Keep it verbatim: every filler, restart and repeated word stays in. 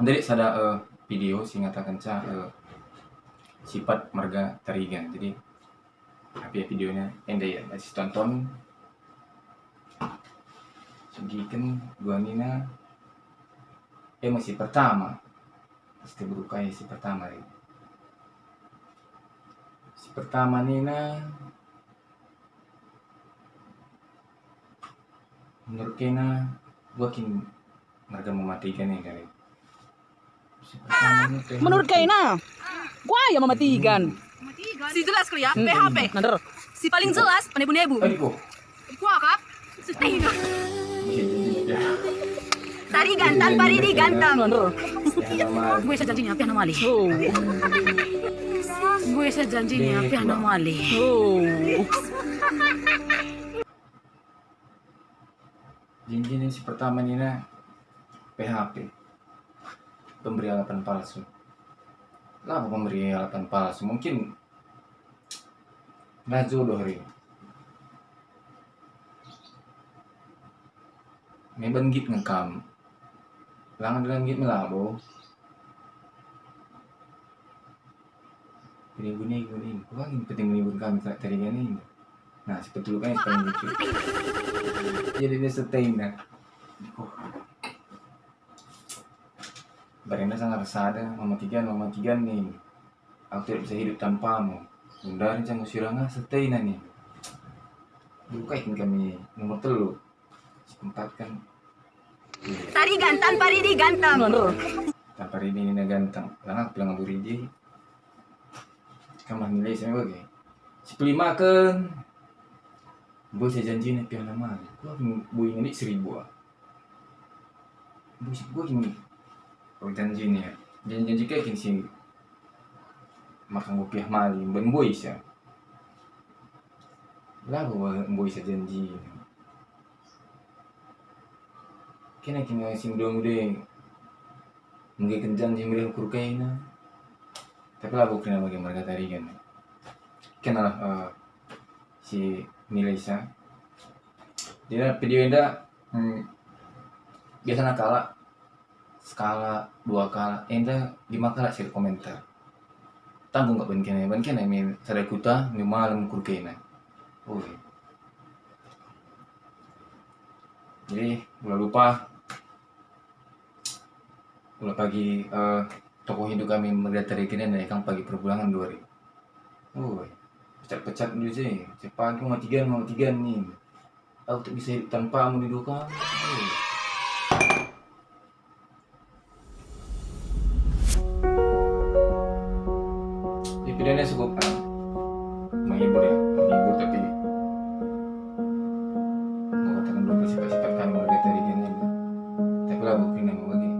Ndai sada, eh, video si ngatakenca, eh, sifat marga Tarigan. Jadi, api videona enda ya, si tonton. Sugiken dua nina, eh, masih pertama. Pasti buka ya si pertama ya. Si pertama nina, menurut kena, gua kin marga Mamatigan ya, kali. Si pertama nina, P H P. Menurut kena, gua ya Mamatigan. Si jelas kali ya, Hmm, P H P. Nander. Si paling jelas, penebu-nebu. Aduh. Gua kap, setina. Tarigan tanpa ridi ganteng. Nander. Gue sejanjinya pian mali. Oh. Gue sejanjinya pian mali. Oh. Janji ni si pertama nina P H P. Pemberi alapan palsu. Kenapa pemberi alapan palsu? Mungkin la jodoh hari. Meben git ngekam. Langan dalam git melabo. Ini guni, guni. Wah, ini penting menimbun kami tak tadi kan ini. Nah, si petul kan yang paling lucu. Jadi dia setain dah. Oh. Barenda sangat sada, Mamatigan, Mamatigan nih. Aku tidak bisa hidup tanpamu. Unda rencang usiranga setain nih. Buka ikin kami nomor telu. Si keempat kan. Tarigan tanpa ridi ganteng. Tanpa ridi nina ganteng. Langan pulang abu ridi. Kamu nilai sama bage. Si pelimaken. Boy saya janji nih pian nama. Gua boy ngelik seribu ah. Boy si gua gini. Oh, janji nih ya. Janji-janji kayak gini sih. Makan gua piah mali, ben boy sa. Lah gua boy sa janji. Kena kena si muda-muda. Mungkin janji meriah ukur kaina. Tapi labo kena bagi marga Tarigan. Kena lah, eh, si Milesa. Dia video enda, hmm, biasanya kalak sekala, dua kalak, enda lima kalak si komentar. Tanggung gak ban kena, ban kena mi sada kuta, mi malem ukur kena. Oh, iya. Jadi, ula lupa. Ula pagi, eh, toko hidup kami marga Tarigan enda, kang pagi perbulangan dua hari. Oi, pecat-pecat dulu je. Cek pagi Mamatigan, Mamatigan nih. Aku tak bisa hidup tanpamu di duka. Oi. Jadi videonya cukup, ah, menghibur ya, menghibur tapi mengatakan dulu sifat-sifat kami marga Tarigan ini. Tapi lah buktinya mau bagi